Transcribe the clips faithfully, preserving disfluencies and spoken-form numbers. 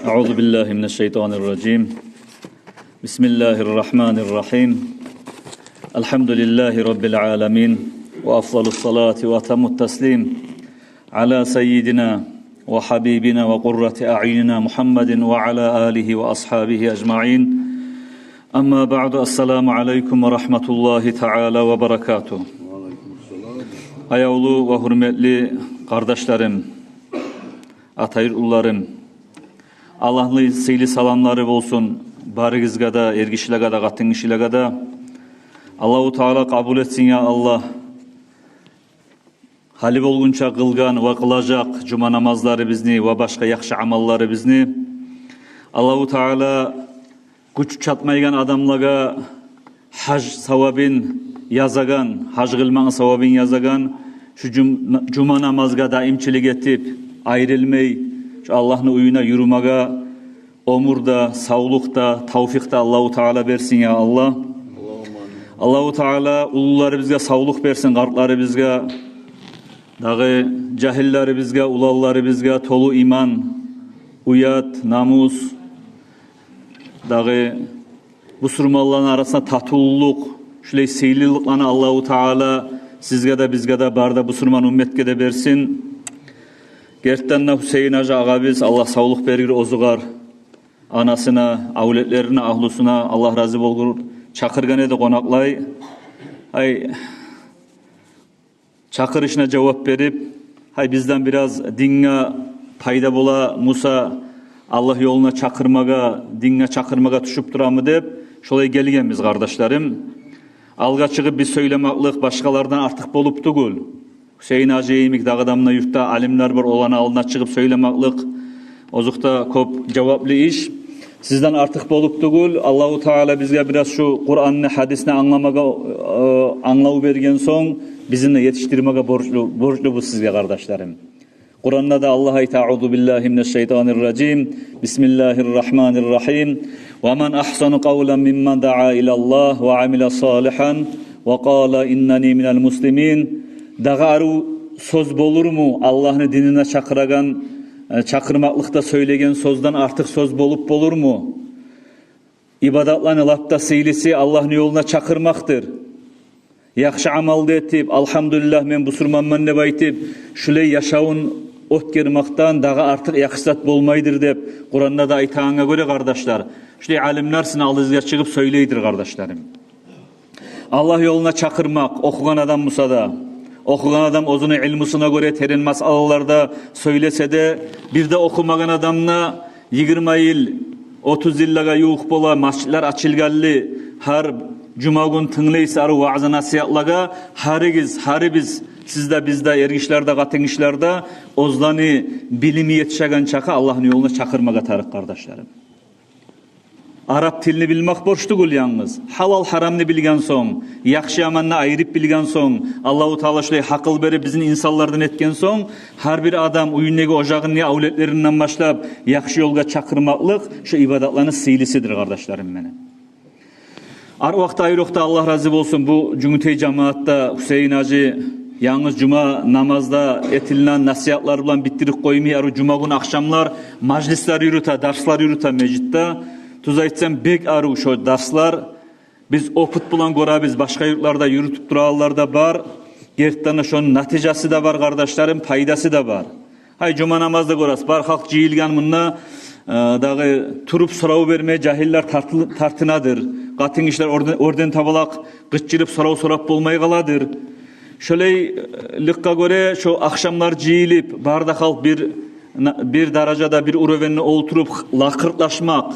أعوذ بالله من الشيطان الرجيم. بسم الله الرحمن الرحيم. الحمد لله رب العالمين، وأفضل الصلاة وأتم التسليم على سيدنا وحبيبنا وقرة أعيننا محمد وعلى آله وأصحابه أجمعين. أما بعد، السلام عليكم ورحمة الله تعالى وبركاته. Аявлу ва гьюрметли къардашларым, атайыр улларым, Аллагьны сыйлы саламлары болсун барыгъызгъа да, эргишилеге де, къатынгишилеге де. Аллагьу Таала къабул этсин, я Аллагь, гьали болгъунча къылгъан ва къылажакъ жума намазларыбызны ва башгъа яхшы амалларыбызны. Аллагьу Таала гюч чатмайгъан адамлагъа гьаж савабын язагъан, гьаж къылмакъны савабын язагъан, шу жум-, жума намазгъа даимчилик этип, айрылмай, шу Аллагьны уьюне юрюмеге оьмюр де, савлукъ да, тавфикъ да Аллагьу Таала берсин, я Аллагь. Аллагьу Таала уллуларыбызгъа савлукъ берсин, къартларыбызгъа, дагъы жагьиллерибизге, уланларыбызгъа толу иман, уят, намус, дагъы бусурманланы арасында татывлукъ, шулай сыйлылыкъланы Аллагьу Таала сизге де, бизге де, бары да бусурман умметге де берсин. Гертиден де, Гьюсейин гьажи агъабыз, Аллагь савлукъ бергир оьзюгер, анасына, авлетлерине, агьлюсюне Аллагь рази болгъур, чакъыргъан эди къонакълай. Ай, чакъырышына жавап берип, гьай, бизден бираз динге пайда бола буса, Аллагь ёлуна чакъырмагъа, динге чакъырмагъа тюшюп турамы деп, шолай гелгенбиз, къардашларым. Алгъа чыгъып биз сёйлемеклик башгъалардан артыкъ болуп тюгюл. Гьюсейин гьажи йимик дагъы да муна юртда алимлер бар, оланы алдына чыгъып сёйлемеклик озокъда кёп жаваплы иш. Сизден артыкъ болуп тюгюл. Аллагьу Таала бизге бираз шу Къуранны, гьадисни англамагъа, э, англав берген сонг, бизин де етишдирмеге борчлу, борчлубуз сизге, къардашларым. Къуранда да Аллагь айта: أعوذ بالله من الشيطان الرجيم. بسم الله الرحمن الرحيم. ومن أحسن قولا ممن دعا إلى الله وعمل صالحا وقال إنني من المسلمين. Дагъы арив сёз болурму? Аллагьны динине чакъырагъан, э, чакъырмакълыкъда сёйлеген сёзден артыкъ сёз болуп болурму? Ибадатланы лап да сыйлысы Аллагьны ёлуна чакъырмакъдыр. Яхшы амал да этип, «Алгьамдулиллагь, мен бусурманман» деп айтып, шулай яшавун оьтгермекден дагъы артыкъ яхшы зат болмайдыр деп Къуранда да айтагъангъа гёре, къардашлар, шулай алимлер сизин алдыгъызгъа чыгъып сёйлейдир, къардашларым. Аллагь ёлуна чакъырмакъ, охугъан адам буса да, охугъан адам оьзюню илмусуна гёре терен масъалаларда сёйлесе де, бир де охумагъан адам да, йигирма йыл, отуз йыллагъа ювукъ бола межитлер ачылгъанлы, гьар жума гюн тынглайсыз арив ваъза-насигьатлагъа, гьаригиз, гьарибиз, сиз де, биз де, эргишилер де, къатынгишилер де, оьзлени билими етишеген чакъы Аллагьны ёлуна чакъырмагъа тарыкъ, къардашларым. Арап тилни билмек борч тюгюл янгыз. Гьалал-гьарамны билген сонг, яхшы-яманны айырып билген сонг, Аллагьу Таала шулай гьакъыл берип, бизин инсанлардан этген сонг, гьар бир адам уьюндеги ожагъыны авлетлеринден башлап яхшы ёлгъа чакъырмакълыкъ шо ибадатланы сыйлысыдыр, къардашларым мени. Ар вакътда, айрокъда Аллагь рази болсун, бу Жюнгютей жамиятда Гьюсейин гьажи янгыз жума намазда этилинген насигьатлар булан битдирип къоймай, арив жума гюн ахшамлар мажлислер юрюте, дарслар юрюте межитде. Тюз айтсам, бек арив шо дарслар. Биз опыт булан гёребиз, башгъа юртларда юрютюп турагъанлар да бар. Гертиден де, шону натижасы да бар, къардашларым, пайдасы да бар. Гьай, жума намазда гёресиз, бар халкъ жыйылгъан мунда, э, дагъы туруп сорав бермеге жагьиллер тарты-, тартынадыр. Къатынгишилер оьрден, оьрден табалакъ къычырып сорав сорап болмай къаладыр. Шолайлыкъгъа гёре шо ахшамлар жыйылып, бары да халкъ бир, на-, бир даражада, бир уровеньде олтуруп лакъыртлашмакъ,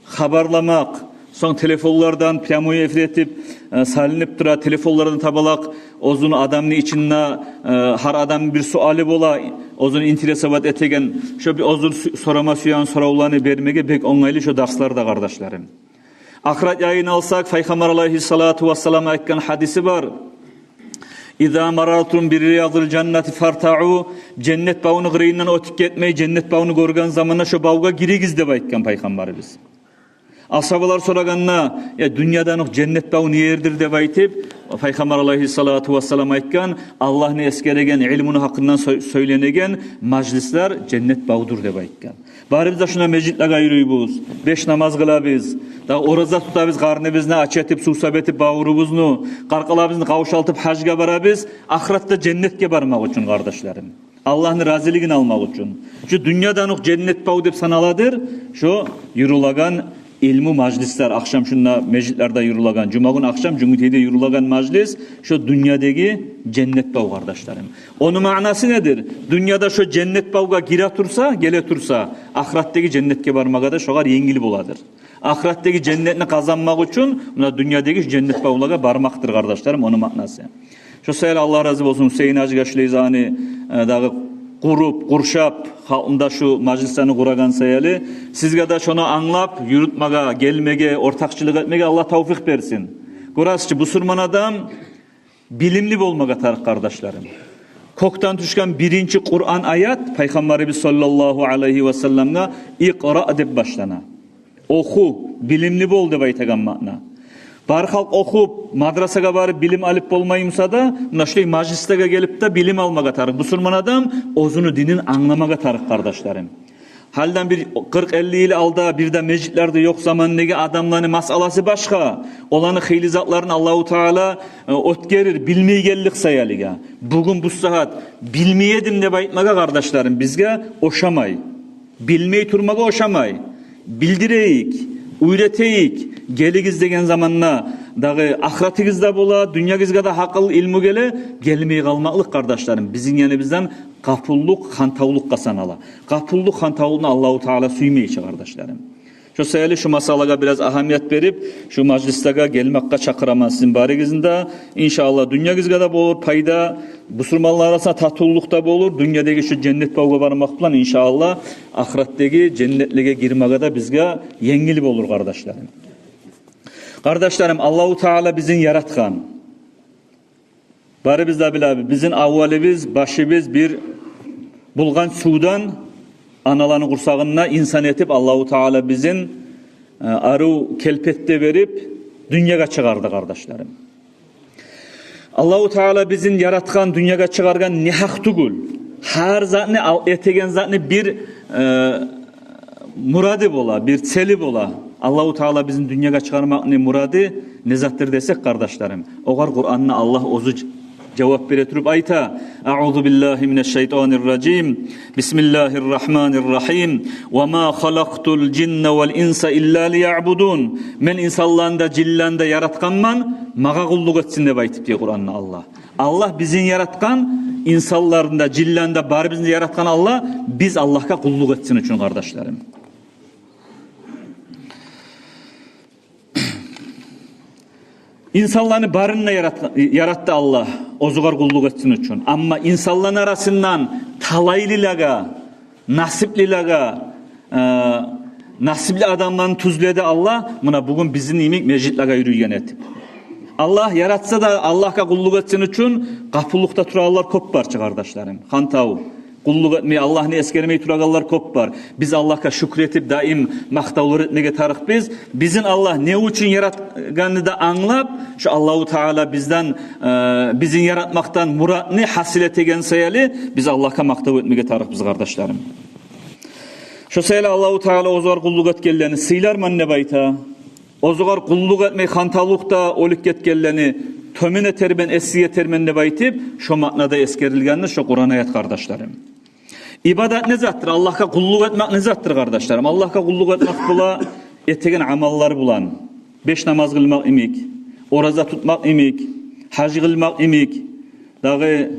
хабарламакъ, сонг телефонлардан прямой эфир этип, э, салынып тура, телефонлардан табалакъ оьзюню адамны ичинде, э, гьар адамны бир суалы бола, оьзюню интересовать этеген, шо бир оьзюню су-, сорама сюеген соравланы бермеге бек онгайлы шо дарслар да, къардашларым. Ахырат яйын алсакъ, Пайхаммар алайгьиссалату вассалам айтгъан гьадиси бар: «Иза марартум би риядил жаннати фартаъу», женнет бавну къырыйындан оьтюп гетмей, женнет бавну гёрген заманда шо бавгъа гиригиз деп айтгъан Пайхаммарыбыз. Асгьабалар сорагъанда, «Я, дюньядан окъ женнет баву не ердир?» деп айтып, Пайхаммар алайгьиссалату вассалам айтгъан: «Аллагьны эсгереген, илмуну гьакъындан сё-, сёйленеген мажлислер женнет бавудур», — деп айтгъан. Барыбыз да шунда межитлеге юрюйбюз, беш намаз къылабыз, да ораза тутабыз, къарныбызны ач этип, сувсап этип, бавурубузну, къаркъарабызны къавшалтып гьажгъа барабыз, ахыратда женнетге бармакъ учун, къардашларым. Аллагьны разилигин алмакъ учун. Шу дюньядан окъ женнет баву деп саналадыр шо юрюлеген илму мажлислер, ахшам шунда межитлерде юрюлеген, жумагюн ахшам Жюнгютейде юрюлеген мажлис, шо дюньядагъы женнет баву, къардашларым. Ону маънасы недир? Дюньяда шо женнет бавгъа гире турса, геле турса, ахыратдагъы женнетге бармагъа да шогъар енгил боладыр. Ахыратдагъы женнетни къазанмакъ учун муна дюньядагъы женнет бавлагъа бармакъдыр, къардашларым, ону маънасы. Шо саялы Аллагь рази болсун Гьюсейин гьажи Гьашлейзаны, э, дагъы къуруп, къуршап, халкъында шу мажлислени къурагъан саялы. Сизге де шону англап, юрютмеге, гелмеге, ортакъчылыкъ этмеге Аллагь тавфикъ берсин. Гёресиз чи, бусурман адам билимли болмагъа тарыкъ, къардашларым. Кёкден тюшген биринчи Къуран аят Пайхаммарыбыз саллаллагьу алайгьи васалламгъа «Икъра» деп башлана. Оху, билимли бол деп айтагъан маъна. Бар халкъ охуп, мадрасагъа барып билим алып болмай буса да, муна шулай мажлислеге гелип де билим алмагъа тарыкъ. Бусурман адам оьзюню динин англамагъа тарыкъ, къардашларым. Гьалиден бир къыркъ-элли йыл алда, бир де межитлер де ёкъ замандагъы адамланы масъаласы башгъа. Оланы хыйлы затларын Аллагьу Таала, э, оьтгерир, билмейгенлик саялыгъа. Бугюн бу сагьат билмей эдим деп айтмагъа, къардашларым, бизге ошамай. Билмей турмагъа ошамай. Билдирейик, уьйретейик. Гелигиз деген заманда дагъы ахыратыгъыз да бола, дюньягъызгъа да гьакъыл, илму геле. Гелмей къалмакълыкъ, къардашларым, бизин яныбыздан гъапуллукъ, хантавлукъгъа санала. Гъапуллукъ, хантавлукъну Аллагьу Таала сюймей чи, къардашларым. Шо саялы шу масъалагъа бираз агьамият берип, шу мажлислеге гелмекге чакъыраман сизин барыгъызны да. Иншааллагь, дюньягъызгъа да болур пайда, бусурманлар арасында татывлукъ да болур, дюньядагъы шу женнет бавгъа бармакъ булан, иншааллагь, ахыратдагъы женнетлеге гирмеге де бизге енгил болур, къардашларым. Къардашларым, Аллагьу Таала бизин яратгъан. Барыбыз да билебиз, бизин аввалыбыз, башыбыз бир булгъан сувдан, аналаны къурсагъында инсан этип Аллагьу Таала бизин, э, арив келпетде берип, дюньягъа чыгъарды, къардашларым. Аллагьу Таала бизин яратгъан, дюньягъа чыгъаргъан негьакъ тюгюл. Гьар затны ал-, этеген затны бир, э, мурады бола, бир цели бола. Аллагьу Таала бизин дюньягъа чыгъармакъны мурады не затдыр десек, къардашларым, огъар Къуранда Аллагь оьзю ж-, жавап бере туруп айта: «Аъузу биллагьи минаш-шайтанир-ражим. Бисмиллагьир-рагьманир-рагьим. Ва ма халакътул-жинна вал-инса илла лияъбудун». Мен инсанланы да, жинлени де яратгъанман, магъа къуллукъ этсин деп айтып, дей Къуранда Аллагь. Аллагь бизин яратгъан, инсанланы да, жинлени де, барыбызны да яратгъан Аллагь, биз Аллагьгъа къуллукъ этсин учун, къардашларым. Инсанланы барын да яратгъа-, яратды Аллагь, оьзюгер къуллукъ этсин учун. Амма инсанланы арасындан талайлылагъа, насиплилагъа, э, насипли адамланы тюзледи Аллагь, муна бугюн бизин йимик межитлеге юрюйген этип. Аллагь яратса да, Аллагьгъа къуллукъ этсин учун къапуллукъда турагъанлар кёп бар чы, къардашларым. Хантав, къуллукъ этмей, Аллагьны эсгермей турагъанлар кёп бар. Биз Аллагьгъа шюкюр этип, даим макътавлар этмеге тарыкъбыз. Бизин Аллагь не учун яратгъанны да англап, шу Аллагьу Таала бизден, э, бизин яратмакъдан муратны гьасил этеген саялы, биз Аллагьгъа макътав этмеге тарыкъбыз, къардашларым. Шо саялы Аллагьу Таала оьзюгер къуллукъ этгенлени сыйларман деп айта. Оьзюгер къуллукъ этмей, хантавлукъда оьлюп гетгенлени тёбен этермен, эсси этермен деп айтып, шо маънада эсгерилгендир шо Къуран аят, къардашларым. Ибадат не затдыр? Аллагьгъа къуллукъ этмек не затдыр, къардашларым? Аллагьгъа къуллукъ этмек бола этеген амаллар булан. Беш намаз къылмакъ йимик, ораза тутмакъ йимик, гьаж къылмакъ йимик, дагъы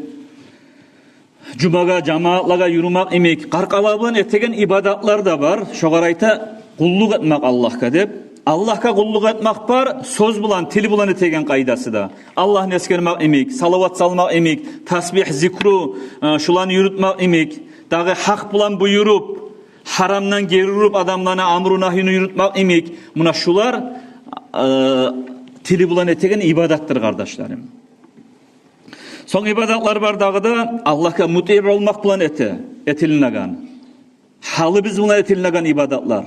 жумагъа, жамаатлагъа юрюмек йимик, къаркъара булан этеген ибадатлар да бар. Шогъар айта къуллукъ этмек Аллагьгъа деп. Аллагьгъа къуллукъ этмек бар сёз булан, тил булан этеген къайдасы да. Аллагьны эсгермек йимик, салават салмакъ йимик, тасбигь, зикру, э, шуланы юрютмек йимик, дагъы гьакъ булан буюруп, гьарамдан гери уруп, адамланы амру-нагьюну юрютмек йимик. Муна шулар, э, тили булан этеген ибадатдыр, къардашларым. Сонг ибадатлар бар дагъы да, Аллагьгъа мутиъ болмакъ булан эте, этилинеген. Гьалыбыз булан этилинеген ибадатлар.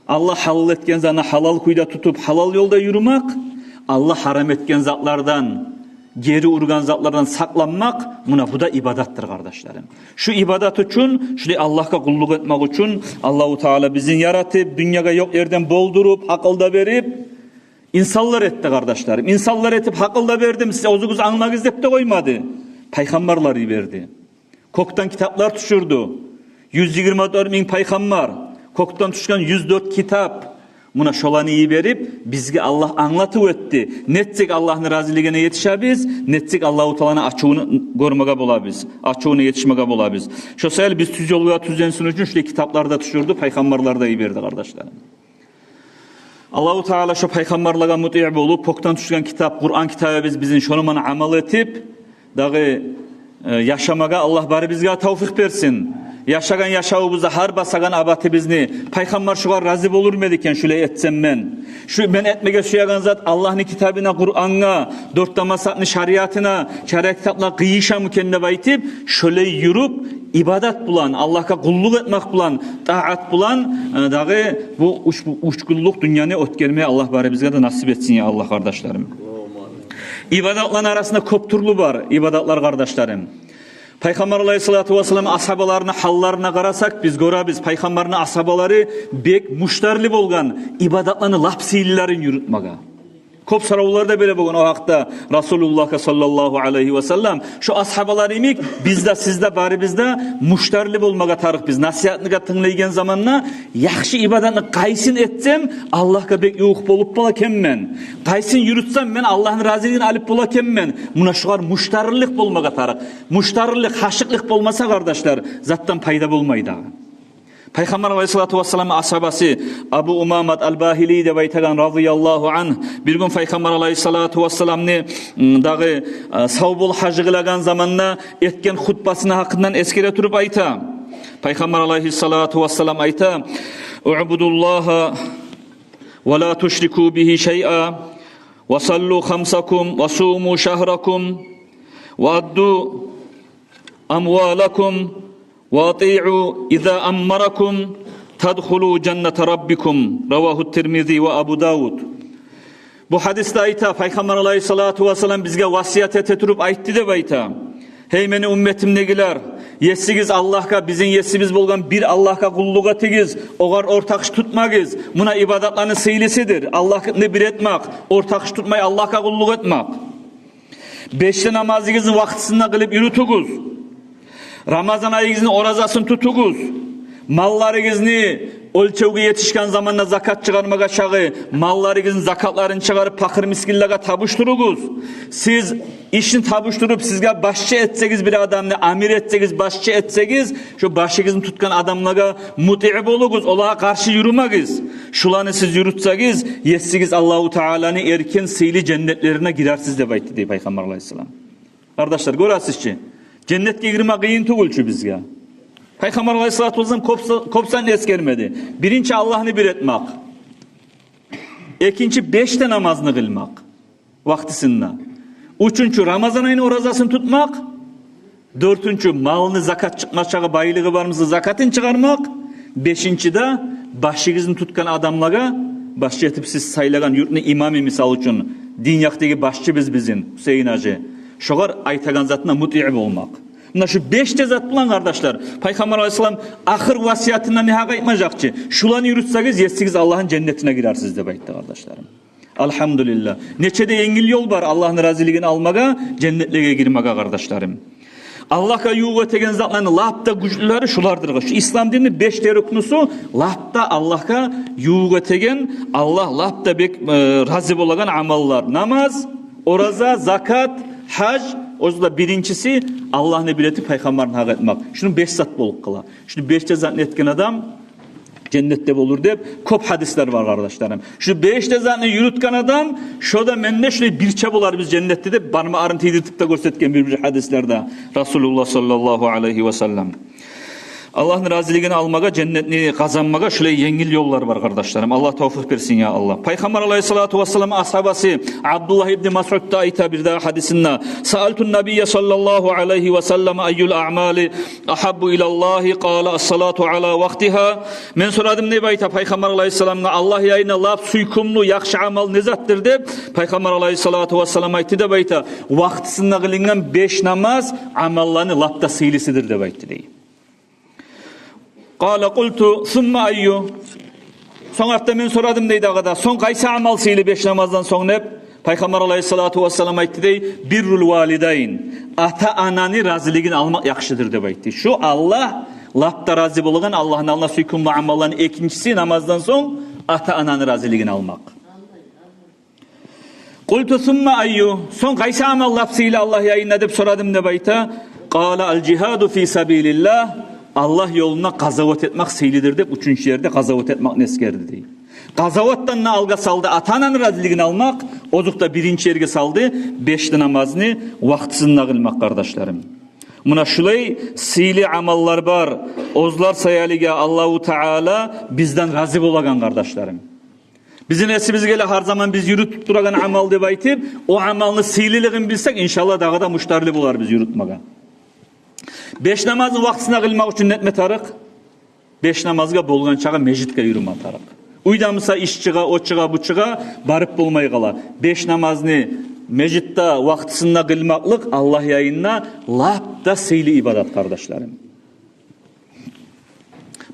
Аллагь гьалал этген затны гьалал кюйде тутуп, гьалал ёлда юрюмек, Аллагь гьарам этген затлардан, гери ургъан затлардан сакъланмакъ, муна бу да ибадатдыр, къардашларым. Шу ибадат учун, шулай Аллагьгъа къуллукъ этмек учун Аллагьу Таала бизин яратып, дюньягъа ёкъ ерден болдуруп, гьакъыл да берип, инсанлар этди, къардашларым. Инсанлар этип, гьакъыл да бердим, сиз оьзюгюз англагъыз деп де къоймады. Пайхаммарлар йиберди. Кёкден китаплар тюшюрдю. Юз йигирма дёрт минг пайхаммар, кёкден тюшген юз дёрт китап. Муна шоланы йиберип, бизге Аллагь англатып этди. Нетсек Аллагьны разилигине етишебиз, нетсек Аллагьу Тааланы ачувун гёрмеге болабыз, ачувуна етишмеге болабыз. Шо саялы биз тюз ёлгъа тюзленсин учун шулай китаплар да тюшюрдю, пайхаммарлар да йиберди, къардашларым. Аллагьу Таала шо пайхаммарлагъа мутиъ болуп, кёкден тюшген китап, Къуран китабыбыз бизин, шону ман амал этип, дагъы, э, яшамагъа Аллагь барыбызгъа тавфикъ берсин. Яшагъан яшавубузда, гьар басагъан абатыбызны, пайхаммар шогъар рази болурму эди экен, шулай этсем мен? Шу мен этмеге сюеген зат Аллагьны китабына, Къурангъа, дёрт де мазгьабны шариатына, шариат китаплагъа къыйышамы экен деп айтып, шолай юрюп, ибадат булан, Аллагьгъа къуллукъ этмек булан, таат булан, э, дагъы бу уьч, бу уьч гюнлюк дюньяны оьтгермеге Аллагь барыбызгъа да насип этсин, я Аллагь, къардашларым. Ибадатланы арасында кёп тюрлю бар ибадатлар, къардашларым. Пайхаммар алайгьиссалату вассалам асгьабаларыны гьалларына къарасакъ, биз гёребиз, пайхаммарны асгьабалары бек муштарлы болгъан ибадатланы лап сыйлыларын юрютмеге. Кёп соравлар да бере болгъан о гьакъда Расулуллагьгъа саллаллагьу алайгьи васаллам. Шо асгьабалар йимик, биз де, сиз де, барыбыз да муштарлы болмагъа тарыкъбыз. Насигьатны тынглайгъан заманда, яхшы ибадатны къайсын этсем, Аллагьгъа бек ювукъ болуп бола экенмен, къайсын юрютсем, мен Аллагьны разилигин алып бола экенмен. Муна шогъар муштарлылыкъ болмагъа тарыкъ. Муштарлылыкъ, гьашыкълыкъ болмаса, къардашлар, затдан пайда болмай дагъы. Пайхаммар алайгьиссалату вассаламны асгьабасы Абу Умамат аль-Багьили деп айтагъан, разияллагьу ангь, бир гюн Пайхаммар алайгьиссалату вассаламны, м, дагъы, э, сав бол гьажы къылагъан заманда этген хутбасыны гьакъындан эсгере туруп айта. Пайхаммар алайгьиссалату вассалам айта: «Уъбудуллагьа ва ла тушрику бигьи шайъа, ва саллу хамсакум, ва суму шагьракум, ва адду амвалакум, ва атиъу иза аммаракум, тадхулу жанната раббикум». Равагьу Тирмизи ва Абу Давуд. Бу гьадисде айта, Пайхаммар алайгьиссалату вассалам бизге васият эте туруп айтды деп айта: «Гьей мени умметимдегилер, есигиз Аллагьгъа, бизин есибиз болгъан бир Аллагьгъа къуллукъ этигиз, огъар ортакъчы тутмагъыз». Муна ибадатланы сыйлысыдыр, Аллагьны бир этмек, ортакъчы тутмай Аллагьгъа къуллукъ этмек. Беш де намазыгъызны вакътисинде къылып юрютюгюз. Рамазан айыгъызны оразасын тутугъуз. Малларыгъызны оьлчевге етишген заманда закат чыгъармагъа чакъы, малларыгъызны закатларын чыгъарып, пакъыр-мискинлеге тапшуругъуз. Сиз ишни тапшуруп, сизге башчы этсегиз бир адамны, амир этсегиз, башчы этсегиз, шо башыгъызны тутгъан адамлагъа мутиъ болугъуз, олагъа къаршы юрюмегиз. Шуланы сиз юрютсегиз, есигиз Аллагьу Тааланы эркин, сыйлы женнетлерине гирерсиз деп айтды, дей Пайхаммар алайгьиссалам. Къардашлар, гёресиз чи, женнетге гирме къыйын тюгюл чю бизге. Пайхаммар алайгьиссалату вассалам кёп са-, кёп затны эсгермеди. Биринчи Аллагьны бир этмек. Экинчи, беш де намазны къылмакъ вакътисинде. Уьчюнчю, Рамазан айны оразасын тутмакъ. Дёртюнчю, малны закат чыкъма чакъы, байлыгъы бармыса, закатын чыгъармакъ. Бешинчи де, башыгъызны тутгъан адамлагъа, башчы этип сиз сайлагъан юртну имамы, мисал учун, дин якъдагъы башчыбыз бизин, Гьусейин гьажи, шогъар айтагъан затына мутиъ болмакъ. Муна шу беш де зат булан, къардашлар, Пайхаммар алайгьиссалам ахыр васиятында не гьакъ айтмажакъ чы: «Шуланы юрютсегиз, есигиз Аллагьны женнетине гирерсиз», — деп айтды, къардашларым. Альгьамдулиллагь. Нече де енгил ёл бар Аллагьны разилигин алмагъа, женнетлеге гирмеге, къардашларым. Аллагьгъа ювукъ этеген затланы лап да гючлюлери шулардыр. Шу ислам динни беш де рукнусу лап да Аллагьгъа ювукъ этеген, Аллагь лап да бек, э, рази болагъан амаллар. Намаз, ораза, закат, гьаж, оьзю де биринчиси Аллагьны бир этип, Пайхаммарны гьакъ этмек. Шуну беш зат болуп къала. Шуну беш де затны этген адам женнетде болур деп кёп гьадислер бар, къардашларым. Шу беш де затны юрютген адам, шо да, мен де шулай бирче боларбыз женнетде деп, бармагъын тийдиртип де гёрсетген бир-бир гьадислерде Расулуллагь саллаллагьу алайгьи васаллам. Аллагьны разилигин алмагъа, женнетни къазанмагъа шулай енгил ёллар бар, къардашларым. Аллагь тавфикъ берсин, я Аллагь. Пайхаммар алайгьиссалату вассалам асгьабасы Абдуллагь ибн Масъуд да айта бир дагъы гьадисинде: «Саалту ннабийя саллаллагьу алайгьи ва саллам: айюл аъмали агьаббу илаллагьи? Къала: ассалату ала вакътигьа». Мен сорадым деп айта Пайхаммар алайгьиссаламгъа, Аллагь янында лап сюйкюмлю, яхшы амал не затдыр деп. Пайхаммар алайгьиссалату вассалам айтды деп айта: вакътисинде къылынгъан беш намаз амалланы лап да сыйлысыдыр деп айтды дей. Къала: къулту: сумма айю? Сонг артда мен сорадым дей дагъы да: сонг къайсы амал сыйлы беш намаздан сонг деп? Пайхаммар алайгьиссалату вассалам айтды дей: биррул валидайн, ата-ананы разилигин алмакъ яхшыдыр деп айтды. Шу Аллагь лап да рази болагъан, Аллагьны алдына сюйкюмлю амалланы экинчиси намаздан сонг ата-ананы разилигин алмакъ. Къулту: сумма айю? Сонг къайсы амал лап сыйлы Аллагь янында деп сорадым деп айта. Къала: ал жигьаду фи сабилиллагь. Аллагь ёлунда къазават этмек сыйлыдыр деп, уьчюнчю ерде къазават этмекни эсгерди дей. Къазаватдан да алгъа салды ата-ананы разилигин алмакъ, озокъда, биринчи ерге салды беш де намазны вакътисинде къылмакъ, къардашларым. Муна шулай сыйлы амаллар бар. Оьзлер саялыгъа Аллагьу Таала бизден рази болагъан, къардашларым. Бизин эсибизге геле гьар заман биз юрютюп турагъан амал деп айтып, о амалны сыйлылыгъын билсек, иншаллагь, дагъы да муштарлы болар биз юрютмеге. Беш намазны вакътисинде къылмакъ учун не этме тарыкъ? Беш намазгъа болгъанчагъа межитге юрюме тарыкъ. Уьйде буса иш чыгъа, о чыгъа, бу чыгъа, барып болмай къала. Беш намазны межитде вакътисинде къылмакълыкъ Аллагь янында лап да сыйлы ибадат, къардашларым.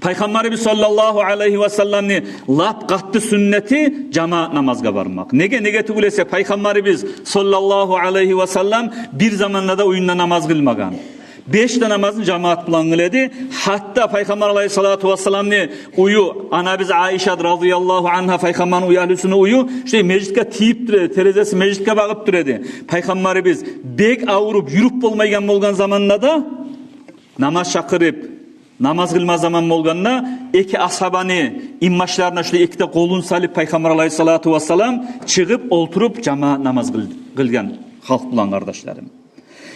Пайхаммарыбыз саллаллагьу алайгьи ва салламны лап къатты сюннети жамаат намазгъа бармакъ. Неге, неге тюгюл эсе, Пайхаммарыбыз саллаллагьу алайгьи ва саллам бир заманда да уьюнде намаз къылмагъан. Беш де намазны жамаат булан къыла эди. Гьатта Пайхаммар алайгьиссалату вассаламны уью, анабыз Айшат разияллагьу ангьа, Пайхаммарны уьягьлюсюню уью, шулай межитге тийип тура эди, терезеси межитге багъып тура эди. Пайхаммарыбыз бек авруп, юрюп болмайгъан болгъан заманда да, намаз чакъырып, намаз къылма заман болгъанда, эки асгьабаны инбашларына шулай эки де къолун салып, Пайхаммар алайгьиссалату вассалам чыгъып олтуруп, жамаат намаз къыл-, къылгъан халкъ булан, къардашларым.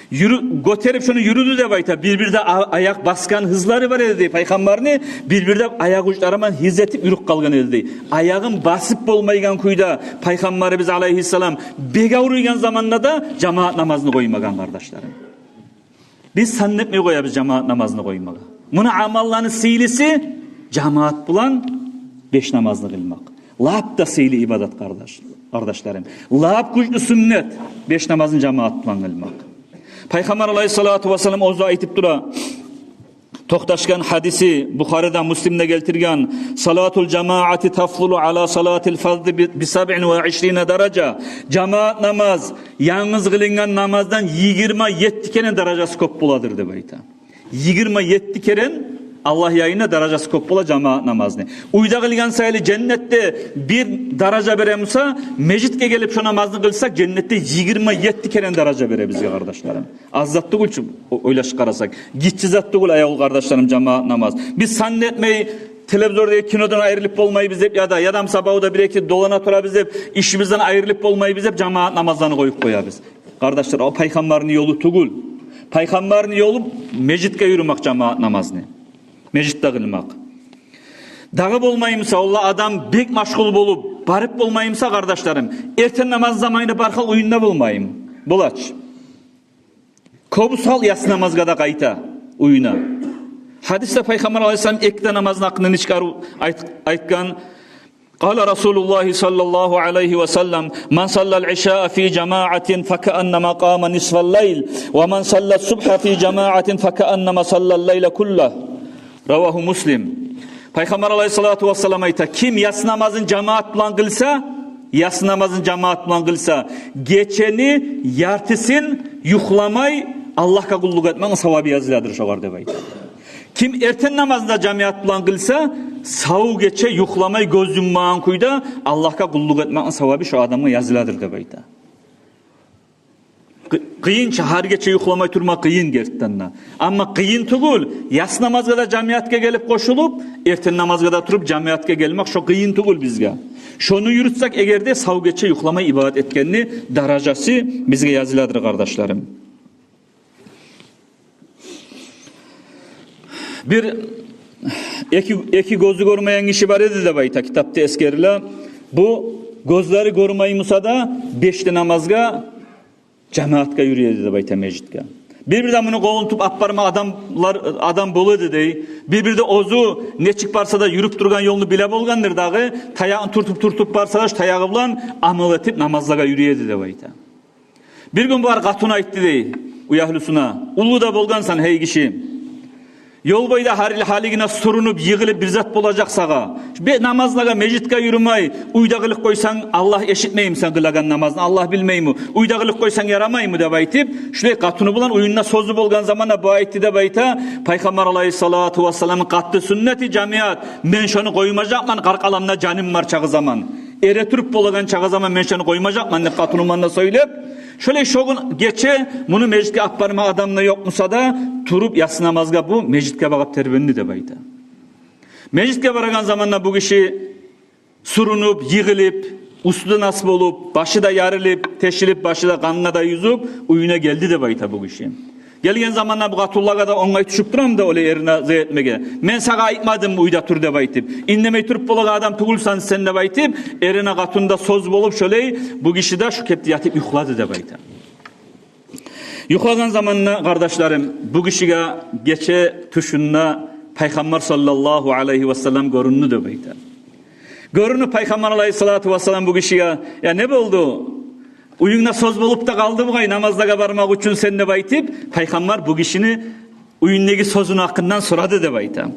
Юрю-, гётерип шону юрюдю деп айта. Бир-бирде а-, аякъ басгъан гьызлары бар эди дей Пайхаммарны, бир-бирде аякъ учлары булан гьыз этип юрюп къалгъан эди дей. Аягъын басып болмайгъан кюйде Пайхаммарыбыз алайгьиссалам бек авруйгъан заманда да жамаат намазны къоймагъан, къардашларым. Биз сан этмей къоябыз жамаат намазны къоймагъа. Муна амалланы сыйлысы жамаат булан беш намазны къылмакъ. Лап да сыйлы ибадат, къардаш-, къардашларым. Лап гючлю сюннет беш намазны жамаат булан къылмакъ. Пайхаммар алайгьиссалату вассалам оьзю айтып тура, токъташгъан гьадиси Бухариде, Муслимде гелтирген: салатул жамаати тафзулу ала салатил фаззи би, би сабъин ва ишрина даража. Жамаат намаз янгыз къылынгъан намаздан йигирма етти керен даражасы кёп боладыр деп айта. Йигирма етти керен Аллагь янында даражасы кёп бола жамаат намазны. Уьйде къылгъан саялы женнетде бир даража бере буса, межитге гелип шо намазны къылсакъ, женнетде йигирма етти керен даража бере бизге, къардашларым. Аз зат тюгюл чю, о-, ойлашып къарасакъ. Гиччи зат тюгюл, аявлу къардашларым, жамаат намаз. Биз сан этмей, телевизордагъы кинодан айрылып болмайбыз деп, яда, яда буса бавда бир-эки долана турабыз деп, ишибизден айрылып болмайбыз деп, жамаат намазланы къоюп къоябыз. Къардашлар, о Пайхаммарны ёлу тюгюл. Пайхаммарны ёлу межитге юрюмек, жамаат намазны межитде къылмакъ. Дагъы болмай буса, олла адам бек машгъул болуп, барып болмай буса, къардашларым, эртен намаз заманында барып къал, уьюнде болмаймы? Бола чы. Кёбюсю халкъ яссы намазгъа да къайта уьюне. Гьадисде Пайхаммар алайгьиссалам эки де намазны гьакъында нечик арив айт-, айтгъан. Къала Расулуллагьи саллаллагьу алайгьи ва саллам: ман саллал ишаа фи жамаатин факааннама къама нисфал лайл, ва ман салла субгьа фи жамаатин факааннама саллал лайла куллагь. Равагьу Муслим. Пайхаммар алайгьиссалату вассалам айта: ким яссы намазын жамаат булан къылса, яссы намазын жамаат булан къылса, гечени яртысын юхламай Аллагьгъа къуллукъ этмекни савабы языладыр шогъар деп айта. Ким эртен намазын да жамаат булан къылса, сав гече юхламай, гёз юммагъан кюйде Аллагьгъа къуллукъ этмекни савабы шо адамгъа языладыр деп айта. Къы-, къыйын чы, гьар гече юхламай турма къыйын гертиден де. Амма къыйын тюгюл яссы намазгъа да жамаатгъа гелип къошулуп, эртен намазгъа да туруп жамаатгъа гелмек, шо къыйын тюгюл бизге. Шону юрютсек эгер де, сав гече юхламай ибадат этгенни даражасы бизге языладыр, къардашларым. Бир эки, эки гёзю гёрмейген гиши бар эди деп айта, китапда эсгериле. Бу гёзлери гёрмей буса да, беш де намазгъа жамаатгъа юрюй эди деп айта, межитге. Бир-бирде муну къолун тутуп алып барма адамлар, адам бола эди дей. Бир-бирде оьзю нечик барса да, юрюп тургъан ёлну биле болгъандыр дагъы, таягъын тюртюп-тюртюп барса да, шу таягъы булан амал этип намазлагъа юрюй эди деп айта. Бир гюн бар къатыны айтды дей уьягьлюсюне: «Уллу да болгъансан, гьей гиши. Ёл бойда гьар йыл гьалигине сюрюнюп, йыгъылып бир зат болажакъ сагъа. Бе, намазлагъа, межитге юрюмей, уьйде къылып къойсанг, Аллагь эшитмейми сен къылагъан намазны, Аллагь билмейми? Уьйде къылып къойсанг ярамаймы?» — деп айтып, шулай къатыны булан уьюнде сёзю болгъан заманда бу айтды деп айта: «Пайхаммар алайгьиссалату вассаламны къатты сюннети, жамият, мен шону къоймажакъман, къаркъарамда жаным бар чакъы заман. Эретуруп болагъан чакъы заман мен шону къоймажакъман», — деп къатыны булан да сёйлеп, шолай шо гюн гече муну межитге алып барма адам да ёкъ буса да, туруп яссы намазгъа бу межитге багъып тербенди деп айта. Межитге барагъан заманда бу гиши сюрюнюп, йыгъылып, уьстю де нас болуп, башы да ярылып, тешилип, башы да къангъа да юзюп, уьюне гелди деп айта бу гиши. Гелген заманда бу къатынлагъа да онгай тюшюп турамы да олай эрине зат этмеге. «Мен сагъа айтмадыммы уьйде тур деп айтып? Индемей туруп болагъан адам тюгюлсен сен», — деп айтып, эрине къатыны да сёз болуп, шолай бу гиши де шу кепде ятып юхлады деп айта. Юхлагъан заманда, къардашларым, бу гишиге гече тюшюнде Пайхаммар саллаллагьу алайгьи васаллам гёрюндю деп айта. Гёрюнюп Пайхаммар алайгьиссалату вассалам бу гишиге: «Я, не болду? Уьюнгде сёз болуп да къалды бугъай намазлагъа бармакъ учун сен», — деп айтып, Пайхаммар бу гишини уьюндеги сёзюню гьакъындан сорады деп айта.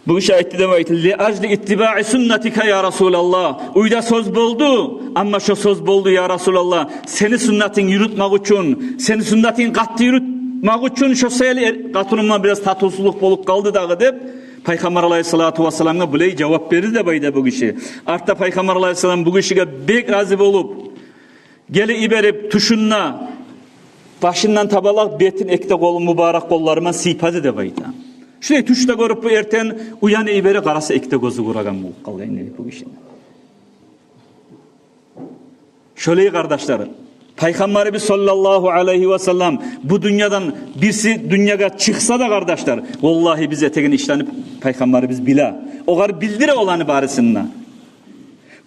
Бу гиши айтды деп айта: «Ли ажли иттибаи суннатика, я Расулаллагь. Уьйде сёз болду, амма шо сёз болду, я Расулаллагь, сени суннатынгны юрютмек учун, сени суннатынгны къатты юрютмек учун, шо саялы эр-, къатынымдан бираз татывсузлукъ болуп къалды дагъы», — деп, Пайхаммар алайгьиссалату вассаламгъа булай жавап берди деп айта бу гиши. Артда Пайхаммар алайгьиссалам бу гишиге бек рази болуп, гелип йиберип, тюшюнде башындан табалакъ бетин эки де къолу, мубарак къоллары булан сыйпады деп айта. Шулай тюшде гёрюп бу, эртен уянып йибере, къараса, эки де гёзю гёреген болуп къалгъан эди бу гишини. Шолай, къардашлар, Пайхаммарыбыз саллаллагьу алайгьи васаллам бу дюньядан, бириси дюньягъа чыкъса да, къардашлар, валлагьи, биз этеген ишлени Пайхаммарыбыз биле. Огъар билдире оланы барысын да.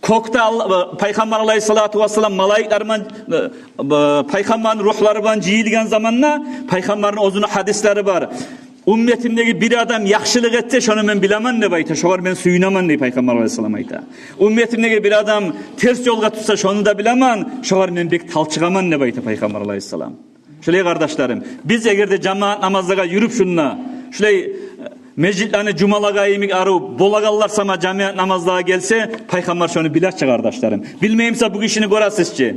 Кёкде Алла-, Пайхаммар алайгьиссалату вассалам малайиклер булан, э, э, Пайхаммарны ругьлары булан жыйылгъан заманда, Пайхаммарны оьзюню гьадислери бар. «Умметимдеги бир адам яхшылыкъ этсе, шону мен билемен», — деп айта. «Шогъар мен сююнемен», — дей Пайхаммар алайгьиссалам, айта. «Умметимдеги бир адам терс ёлгъа тюшсе, шону да билемен, шогъар мен бек талчыгъаман», — деп айта Пайхаммар алайгьиссалам. Шолай, къардашларым, биз эгер де жамаат намазлагъа юрюп шунда, шулай, э, межитлени жумалагъа йимик арив болагъанлар сама жамаат намазлагъа гелсе, Пайхаммар шону биле чи, къардашларым. Билмей буса, бу гишини гёресиз чи.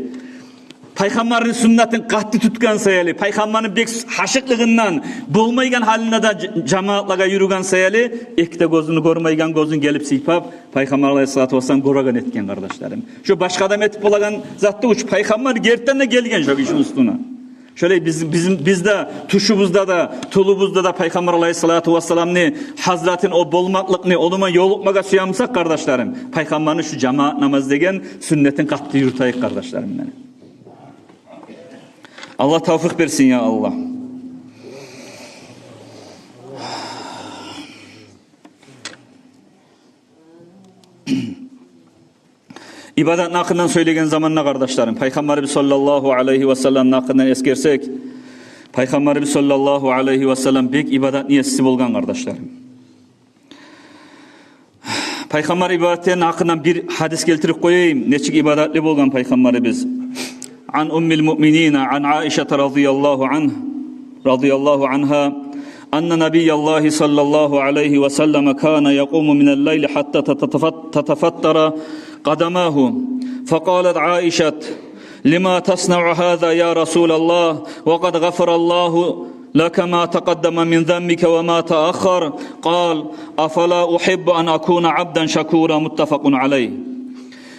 Пайхаммарны суннатын къатты тутгъан саялы, Пайхаммарны бек гьашыкълыгъындан болмайгъан гьалында да ж-, жамаатлагъа юрюген саялы, эки де гёзюн, гёрмейген гёзюн гелип сыйпап, Пайхаммар алайгьиссалату вассалам гёреген этген, къардашларым. Шо башгъа адам этип болагъан затны уьч Пайхаммар гертиден де гелген шо гишини уьстюне. Шолай биз, биз, биз де тюшюбюзде де, тюлюбюзде де Пайхаммар алайгьиссалату вассаламны гьазратын, о болмакълыкъны, ону булан ёлукъмагъа сюе бусакъ, къардашларым, Пайхаммарны шу жамаат намаз деген суннатын къатты юрютейик, къардашларым мени. Аллагь тавфикъ берсин, я Аллагь. Ибадатны гьакъындан сёйлеген заманда, къардашларым, Пайхаммарыбыз саллаллагьу алайгьи васалламны гьакъындан эсгерсек, Пайхаммарыбыз саллаллагьу алайгьи васаллам бек ибадатны еси болгъан, къардашларым. Пайхаммар ибадатланы гьакъындан бир гьадис гелтирип къояйым, нечик ибадатлы болгъан Пайхаммарыбыз. Ан уммил муъминина, ан Аишата радияллагьу ан-, радияллагьу ангьа, анна набияллагьи саллаллагьу алайгьи васаллама кана якъуму минал лайли гьатта татафат-, татафаттара къадамагьу. Факъалат Аишат: «Лима таснаъу гьаза, я Расулаллагь, ва къад гъафараллагьу лака ма такъаддама мин занбика ва ма тааххар». Къал: «Афала угьиббу ан акуна абдан шакура». Муттафакъун алайгь.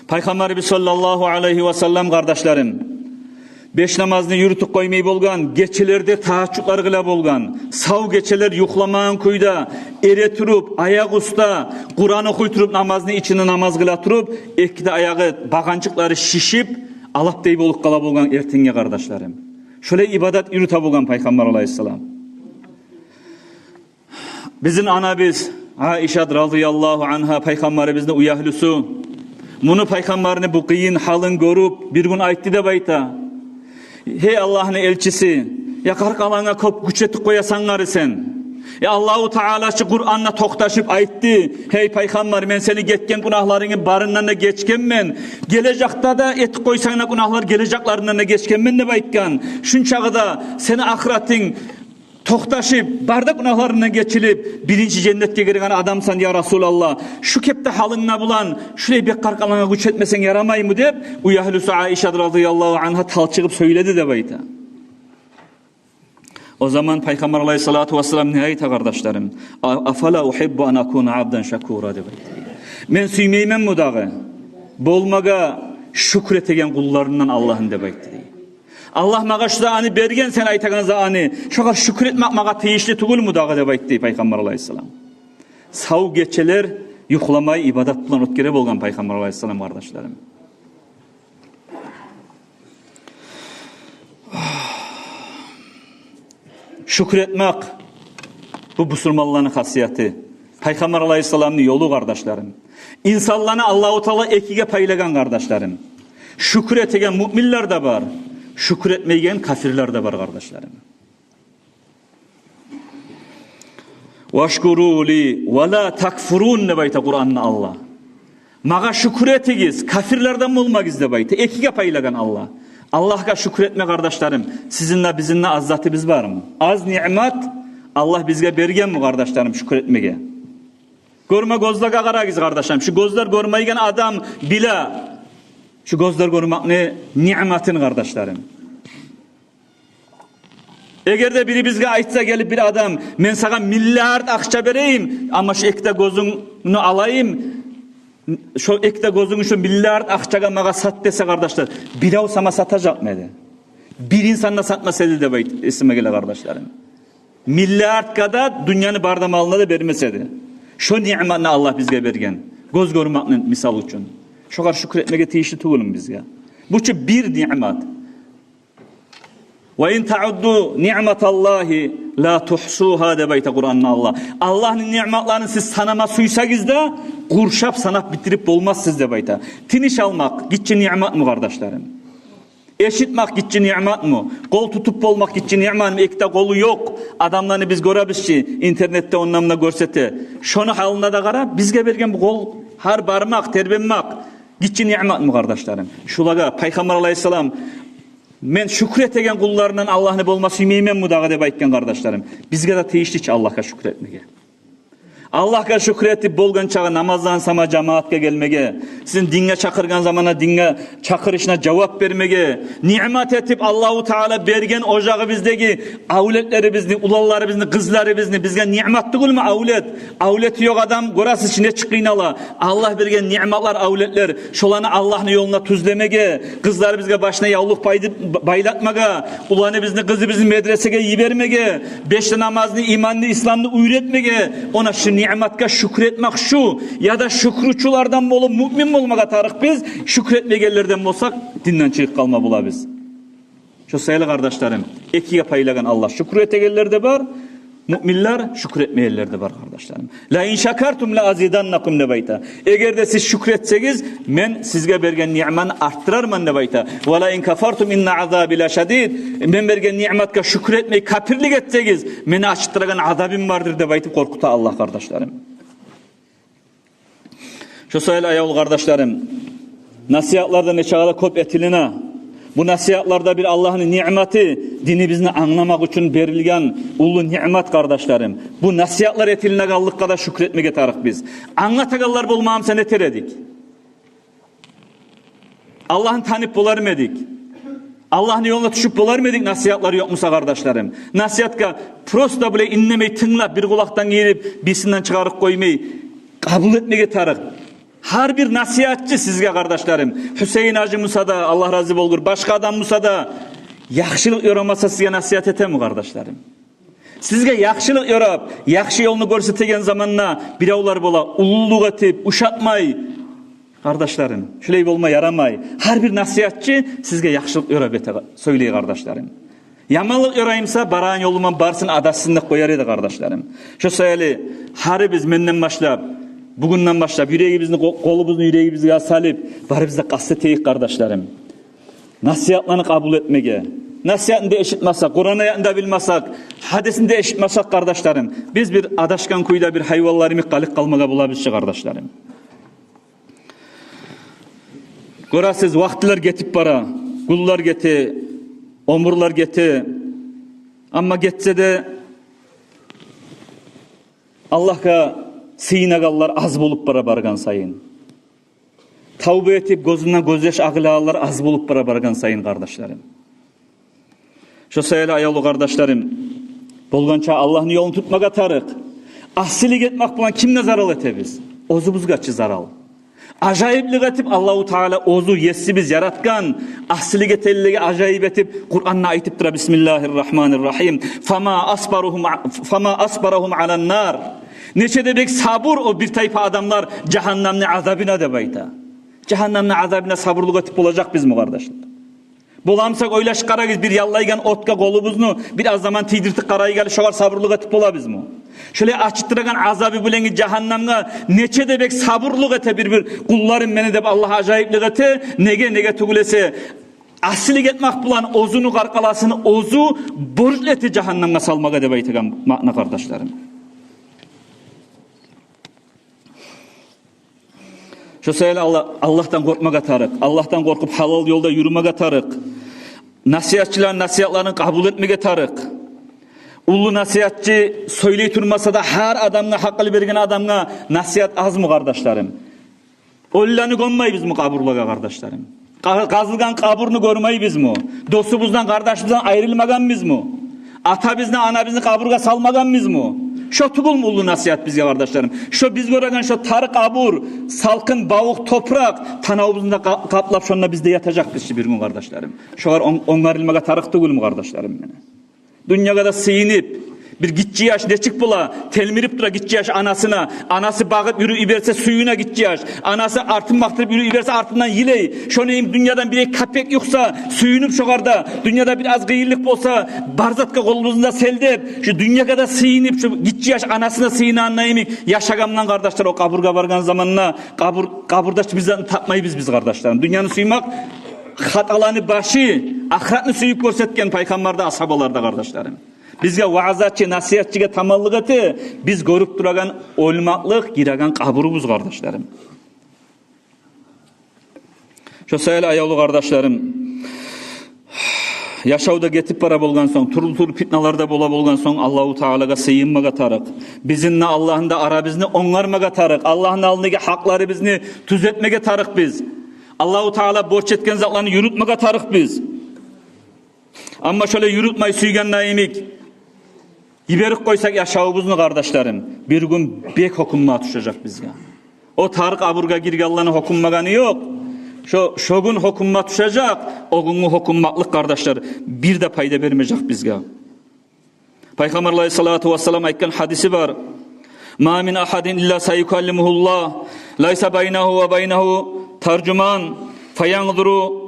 Пайхаммарыбыз саллаллагьу алайгьи васаллам, къардашларым, беш намазны юрютюп къоймай болгъан, гечелерде тагьажжудлар къыла болгъан, сав гечелер юхламагъан кюйде, эретуруп, аякъ уьстде, Къуран охуй туруп, намазны ичинде намаз къыла туруп, эки де аягъы, багъанчыкълары шишип, алапдай болуп къала болгъан эртенге, къардашларым. Шолай ибадат юрюте болгъан Пайхаммар алайгьиссалам. Бизин анабыз Айшат радияллагьу ангьа, пайхаммарыбызны уьягьлюсю, муну, пайхаммарны бу къыйын гьалын гёрюп, бир гюн айтды деп айта: «Гьей Аллагьны элчиси, я къаркъарангъа кёп гюч этип къоясан гьари сен. Я Аллагьу Таала чы Къуранда токъташып айтды: "Гьей пайхаммар, мен сени гетген гюнагьларынгны барындан да гечгенмен. Гележекде де этип къойсанг да гюнагьлар, гележеклеринден де гечгенмен", — деп айтгъан. Шунчагъы да сени ахыратынг токъташып, бары да гюнагьларындан гечилип, биринчи женнетге гирген адамсан, я Расулаллагь. Шу кепде гьалынг да булан, шулай бек къаркъарангъа гюч этмесенг ярамаймы?» — деп, уьягьлюсю Айшат радияллагьу ангьа талчыгъып сёйледи деп айта. О заман пайхаммар алайгьиссалату вассалам не айта, къардашларым? «А-, афала угьиббу ан акуна абдан шакура», — деп айта. «Мен сюймейменми дагъы болмагъа шюкюр этеген къулларындан Аллагьны?» — деп айтды дей. «Аллагь магъа шу затны берген, сен айтагъан затны, шогъар шюкюр этмек магъа тийишли тюгюлмю дагъы?» — деп айтды пайхаммар алайгьиссалам. Сав гечелер юхламай, ибадат булан оьтгере болгъан пайхаммар алайгьиссалам, къардашларым. Шюкюр этмек — бу бусурманланы хасияты, пайхаммар алайгьиссаламны ёлу, къардашларым. Инсанланы Аллагьу Таала экиге пайлагъан, къардашларым. Шюкюр этеген муъминлер де бар, шюкюр этмейген капирлер де бар, къардашларым. «Вашкуру ли ва ла такфурун», — деп айта Къуранда Аллагь. «Магъа шюкюр этигиз, капирлерден болмагъыз», — деп айта. Экиге пайлагъан Аллагь. Аллагьгъа шюкюр этме, къардашларым, сизин де, бизин де аз затыбыз бармы? Аз ниъмат Аллагь бизге бергенми, къардашларым, шюкюр этмеге? Гёрме гёзлеге къарагъыз, къардашларым. Шу гёзлер гёрмейген адам биле шу гёзлер гёрмекни ниъматын, къардашларым. Эгер де бирибизге айтса гелип бир адам: «Мен сагъа миллиард акъча берейим, амма шу эки де гёзюнгню алайым, шо эки де гёзюнгню шо миллиард акъчагъа магъа сат», — десе, къардашлар, бирев сама сатажакъмы эди? Бир инсан да сатмас эди деп айт-, эсиме геле, къардашларым. Миллиардгъа да, дюньяны бары да малына да бермес эди. Шо ниъматны Аллагь бизге берген, гёз гёрмекни мисал учун. Шогъар шюкюр этмеге тийишли тюгюлмю бизге? Бу чу бир ниъмат. «Ва ин таудду ниъматаллагьи ла тугьсугьа», — деп айта Къуранда Аллагь. Аллагьны ниъматларын сиз санама сюйсегиз де, къуршап санап битирип болмассыз деп айта. Тыныш алмакъ гиччи ниъматмы, къардашларым? Эшитмек гиччи ниъматмы? Къол тутуп болмакъ гиччи ниъматмы? Эки де къолу ёкъ адамланы биз гёребиз чи интернетде, онда-мунда гёрсете. Шону гьалына да къарап, бизге берген бу къол, гьар бармакъ, тербенмек гиччи ниъматмы, къардашларым? Шулагъа пайхаммар алайгьиссалам: «Мен шюкюр этеген къулларындан Аллагьны болма сюймейменми дагъы?» — деп айтгъан, къардашларым. Бизге де тийишли чи Аллагьгъа шюкюр этмеге. Аллагьгъа шюкюр этип, болгъан чакъы намаздан сама жамаатгъа гелмеге, сизин динге чакъыргъан заманда динге чакъырышына жавап бермеге, ниъмат этип Аллагьу Таала берген ожагъыбыздагъы авлетлерибизни, уланларыбызны, къызларыбызны, бизге ниъмат тюгюлмю авлет? Авлети ёкъ адам, гёресиз чи, нечик къыйнала. Аллагь берген ниъматлар авлетлер. Шоланы Аллагьны ёлуна тюзлемеге, къызларыбызгъа башына явлукъ байды-, байлатмагъа, уланыбызны, къызыбызны медресеге йибермеге, беш де намазны, иманны, исламны уьйретмеге, она шу ниъматгъа шюкюр этмек шу. Яда шюкюрчюлерден болуп, муъмин болмагъа тарыкъ биз, шюкюр этмейгенлерден болсакъ, динден чыгъып къалма болабыз. Шо саялы, къардашларым, экиге пайлагъан Аллагь. Шюкюр этегенлер де бар, муъминлер, шюкюр этмейгенлер де бар, къардашларым. «Ла ин шакартум ла азиданнакум», — деп айта. Эгер де сиз шюкюр этсегиз, мен сизге берген ниъманы артдырарман, деп айта. «Ва ла ин кафартум инна азаби ла шадид». Мен берген ниъматгъа шюкюр этмей, капирлик этсегиз, мени ачытдырагъан азабым бардыр, деп айтып къоркъута Аллагь, къардашларым. Шо саялы, аявлу къардашларым, насигьатлар да нечакъы да кёп этилине. Бу насигьатлар да бир Аллагьны ниъматы, динибизни англамакъ учун берилген уллу ниъмат, къардашларым. Бу насигьатлар этилинегенликге де шюкюр этмеге тарыкъ биз. Англатагъанлар болмаса, не этер эдик? Аллагьны танып болармы эдик? Аллагьны ёлуна тюшюп болармы эдик, насигьатлар ёкъ буса, къардашларым? Насигьатгъа просто булай иннемей тынглап, бир къулакъдан гирип, бирисинден чыгъарып къоймай, къабул этмеге тарыкъ. Гьар бир насигьатчы сизге, къардашларым, Гьюсейин гьажи буса да, Аллагь рази болгъур, башгъа адам буса да, яхшылыкъ ёрамаса, сизге насигьат этеми, къардашларым? Сизге яхшылыкъ ёрап, яхшы ёлну гёрсетеген заманда биревлер бола уллулукъ этип, ушатмай, къардашларым, шулай болма ярамай. Гьар бир насигьатчы сизге яхшылыкъ ёрап эте, сёйлей, къардашларым. Яманлыкъ ёраймуса, барагъан ёлуман барсын, адашсын деп къояр эди, къардашларым. Шо саялы гьарибиз, менден башлап, бугюнден башлап, юрегибизни, къо-, къолубузну юрегибизге салып, барыбыз да къаст этейик, къардашларым, насигьатланы къабул этмеге. Насигьатны да эшитмесек, Къуран аятны да билмесек, гьадисни де эшитмесек, къардашларым, биз бир адашгъан кюйде бир гьайванлар йимик къалып къалмагъа болабыз чы, къардашларым. Гёресиз, вакътилер гетип бара, гюнлер гете, оьмюрлер гете. Амма гетсе де, Аллагьгъа сыйынагъанлар аз болуп бара баргъан сайын. Тавба этип, гёзюнден гёзьяш агъылагъанлар аз болуп бара баргъан сайын, къардашларым. Шо саялы, аявлу къардашларым, болгъанча Аллагьны ёлун тутмагъа тарыкъ. Асилик этмек булан кимге зарал этебиз? Оьзюбюзге чи зарал. Ажайыплыкъ этип, Аллагьу Таала оьзю, есибиз, яратгъан, асилик этегенлеге ажайып этип, Къуранда айтып тура: «Бисмиллагьир рагьманир рагьим. Фама асбарагьум, фама асбарагьум алан нар». Нече де бек сабур о бир тайпа адамлар жагьаннамны азабына, деп айта. Жагьаннамны азабына сабурлукъ этип болажакъбызмы, къардашлар? Боламсакъ, ойлашып къарагъыз, бир яллайгъан отгъа къолубузну бир аз заман тийдиртип къарайыкъ гьали, шогъар сабурлукъ этип болабызмы? Шолай ачытып турагъан азабы булангъы жагьаннамгъа нече де бек сабурлукъ эте бир-бир къулларым мени деп Аллагь, ажайыплыкъ эте. Неге, неге тюгюл эсе, асилик этмек булан оьзюню къаркъарасын оьзю борчлу эте жагьаннамгъа салмагъа, деп айтагъан маъна, къардашларым. Шо саялы Алла-, Аллагьдан къоркъмагъа тарыкъ. Аллагьдан къоркъуп, гьалал ёлда юрюмеге тарыкъ. Насигьатчыланы насигьатларын къабул этмеге тарыкъ. Уллу насигьатчы сёйлей турмаса да, гьар адамгъа, гьакъыл берген адамгъа насигьат азмы, къардашларым? Оьлюлени гёммейбизми къабурлагъа, къардашларым? Къа-, къазылгъан къабурну гёрмейбизми? Досубуздан, къардашыбыздан айрылмагъанбызмы? Атабызны, анабызны къабургъа салмагъанбызмы? Шо тюгюлмю уллу насигьат бизге, къардашларым? Шо биз гёреген шо тар къабур, салкъын, бавукъ топуракъ танавубузну да къа-, къаплап, шонда биз де ятажакъбыз чы бир гюн, къардашларым. Шогъар он-, онгарылмагъа тарыкъ тюгюлмю, къардашларым мени? Дюньягъа да сыйынып, бир гиччи яш нечик бола, телмирип тура гиччи яш анасына, анасы багъып юрюп йиберсе, сююне гиччи яш. Анасы артын бакъдырып юрюп йиберсе, артындан йылай. Шону йимик дюньядан бир-эки капек юкъса, сююнюп шогъар да, дюньяда бир аз къыйынлыкъ болса, бар затгъа къолубузну да силтеп, шо дюньягъа да сыйынып, шо гиччи яш анасына сыйынагъан йимик яшагъан булан, къардашлар, о къабургъа баргъан заманда къабур-, къабурда чы бир затны тапмайбыз биз, къардашларым. Дюньяны сюймек хаталаны башы, ахыратны сююп гёрсетген пайхаммар да, асгьабалар да, къардашларым. Бизге ваъзачы, насигьатчыгъа таманлыкъ эте биз гёрюп турагъан оьлмеклик, гиреген къабурубуз, къардашларым. Шо саялы, аявлу къардашларым, яшав да гетип бара болгъан сонг, тюрлю-тюрлю питналар да бола болгъан сонг, Аллагьу Таалагъа сыйынмагъа тарыкъ. Бизин де, Аллагьны да арабызны онгармагъа тарыкъ. Аллагьны алдындагъы гьакъларыбызны тюзетмеге тарыкъ биз. Аллагьу Таала борч этген затланы юрютмеге тарыкъ биз. Амма шолай юрютмей, сюйген йимик йиберип къойсакъ яшавубузну, къардашларым, бир гюн бек гьёкюнме тюшежек бизге. О тар къабургъа гиргенлени гьёкюнмегени ёкъ. Шо, шо гюн гьёкюнме тюшежек, о гюнгю гьёкюнмеклик, къардашлар, бир де пайда бермежек бизге. Пайхаммар алайгьиссалату вассалам айтгъан гьадиси бар: «Ма мин агьадин илла саюкаллимугьуллагь, лайса байнагьу ва байнагьу таржуман, фаянзуру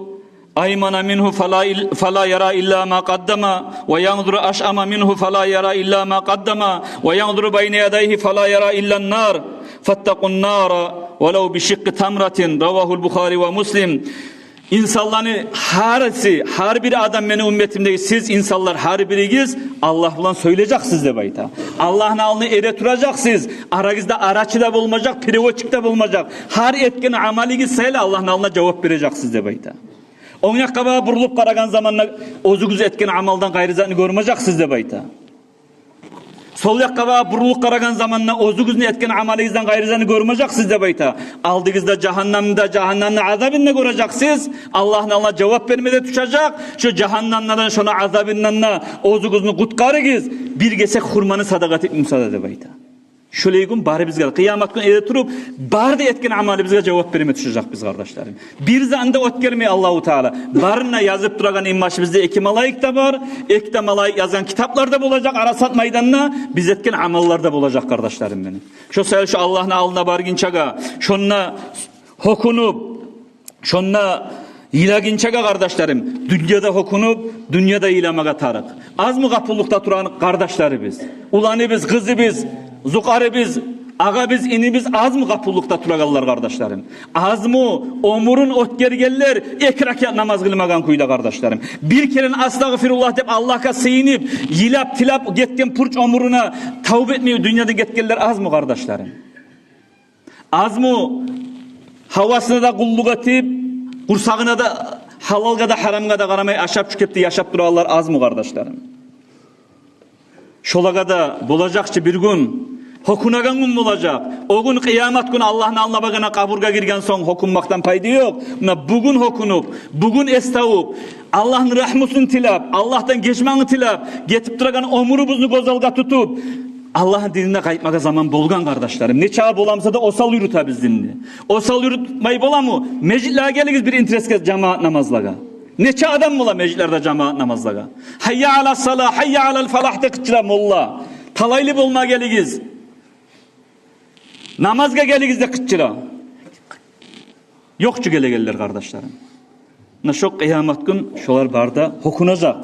аймана мингьу фала ил-, фала яра илла ма къаддама, ва янзуру ашъама мингьу фала яра илла ма къаддама, ва янзуру байна ядайгьи фала яра илла ан-нар, фаттакъун-нара валав бишикъкъи тамратин». Равагьул Бухари ва Муслим. Инсанланы гьариси, гьар бир адам мени умметимдеги, сиз инсанлар гьар биригиз Аллагь булан сёйлежексиз деп айта. Аллагьны алдына эретуражакъсыз. Арагъызда арачы да болмажакъ, переводчик де болмажакъ. Гьар этген амалыгъыз саялы Аллагьны алдына жавап бережексиз деп айта. Онг якъгъа багъып бурулуп къарагъан заманда оьзюгюз этген амалдан къайры затны гёрмежексиз деп айта. Сол якъгъа багъып бурулуп къарагъан заманда оьзюгюзню этген амалыгъыздан къайры затны гёрмежексиз деп айта. Алдыгъызда жагьаннамны да, жагьаннамны азабын да гёрежексиз. Аллагьны алдына жавап берме де тюшежек. Шо жагьаннамдан, шону азабындан да оьзюгюзню къутгъарыгъыз бир гесек хурманы садагъа этип буса да деп айта. Шолай гюн барыбызгъа, къыямат гюн эретуруп, бары да этген амалыбызгъа жавап берме тюшежекбиз, къардашларым. Бир затны да оьтгермей Аллагьу Таала. Барын да язып турагъан инбашыбызда эки малайик де бар. Эки де малайик язгъан китаплар да болажакъ Арасат майданда, биз этген амаллар да болажакъ, къардашларым мени. Шо саялы шо Аллагьны алдына баргъынчагъа, шонда гьёкюнюп, шонда Йылагъынчагъа, къардашларым, дюньяда гьёкюнюп, дюньяда йыламагъа тарыкъ. Азмы гъапуллукъда турагъан къардашларыбыз, уланыбыз, къызыбыз, зукъарыбыз, агъабыз, инибиз, азмы гъапуллукъда турагъанлар, къардашларым? Азмы оьмюрюн оьтгергенлер эки ракаат намаз къылмагъан кюйде, къардашларым? Бир керен «Астагъфируллагь» деп Аллагьгъа сыйынып, йылап, тилеп гетген пуч оьмюрюне тавба этмей дюньядан гетгенлер азмы, къардашларым? Азмы гьавасына да къуллукъ этип, къурсагъына да, гьалалгъа да, гьарамгъа да къарамай, ашап, чу кепде яшап турагъанлар азмы, къардашларым? Шолагъа да болажакъ чы бир гюн, гьёкюнеген гюн болажакъ. О гюн, къыямат гюн, Аллагьны алдына баргъанда, къабургъа гирген сонг гьёкюнмекден пайда ёкъ. Муна бугюн гьёкюнюп, бугюн эс тавуп, Аллагьны рагьмусун тилеп, Аллагьдан гечмагъны тилеп гетип турагъан оьмюрюбюзню гёз алгъа тутуп, Аллагьны динине къайтмагъа заман болгъан, къардашларым. Нечакъы боламса да осал юрютебиз динни. Осал юрютмей боламы? Межитлеге гелигиз бир интересге, жамаат намазлагъа. Нече адам бола межитлерде жамаат намазлагъа? «Гьайя ала сала, гьайя ала фалах» деп къычыра молла. Талайлы болма гелигиз. Намазгъа гелигиз деп къычыра. Ёкъ чу гелегенлер, къардашларым. Муна шо къыямат гюн шолар бары да гьёкюнежек.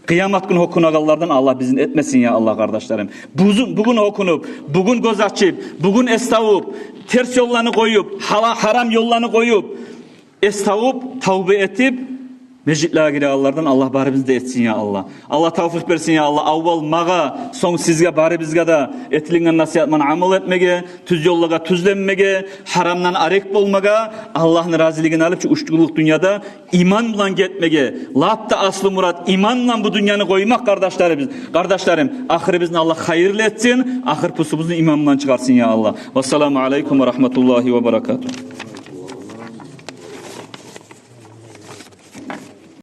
Къыямат гюн гьёкюнегенлерден Аллагь бизин этмесин, я Аллагь, къардашларым. Бузун-, бугюн гьёкюнюп, бугюн гёз ачып, бугюн эс тавуп, терс ёлланы къоюп, гьала-, гьарам ёлланы къоюп, эс тавуп, тавба этип, межитлеге гирегенлерден Аллагь барыбызны да этсин, я Аллагь. Аллагь тавфикъ берсин, я Аллагь. Аввал магъа, сонг сизге, барыбызгъа да этилинген насигьат булан амал этмеге, тюз ёллагъа тюзленмеге, гьарамдан арек болмагъа, Аллагьны разилигин алып, шу уьч гюнлюк дюньяда иман булан гетмеге. Лап да аслу мурат иман булан бу дюньяны къоймакъ, къардашларыбыз. Къардашларым, ахырыбызны Аллагь хайырлы этсин, ахыр пусубузну иман булан чыгъарсын, я Аллагь. Вассаламу алейкум ва рагьматуллагьи ва баракатугь.